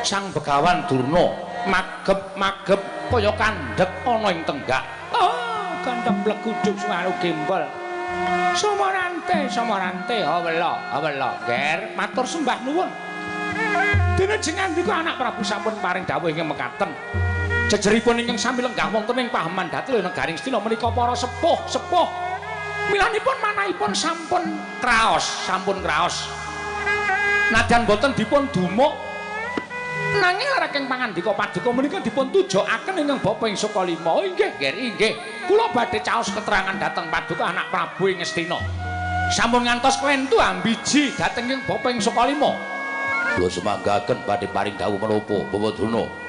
Sang Begawan Durna magep-magep kaya kandhek ana ing tenggak. Oh, kandhek bleguduk suwaru gembol. Sumarante, sumarante, hawela, hawela, Ger, matur sembah nuwun. Dene jengandika anak Prabu sampun paring dawuh ingkang mekaten. Jejeripun ingkang sami lenggah wonten ing paheman dhateng negaring Astina menika para sepuh-sepuh. Milanipun manahipun sampun kraos, sampun kraos. Nadyan boten dipun dumuk, nanging leraking pangandika paduka menika dipun tujokaken ingkang bapa ing Sukalima. Oh, inggih, Ger, inggih. Kula badhe caos keterangan dhateng paduka anak Prabu ing Ngastina. Sampun ngantos klentu ambiji dhateng ing bapa ing Sukalima. Kula semanggaken badhe paring dawuh menapa, Bapak Durna?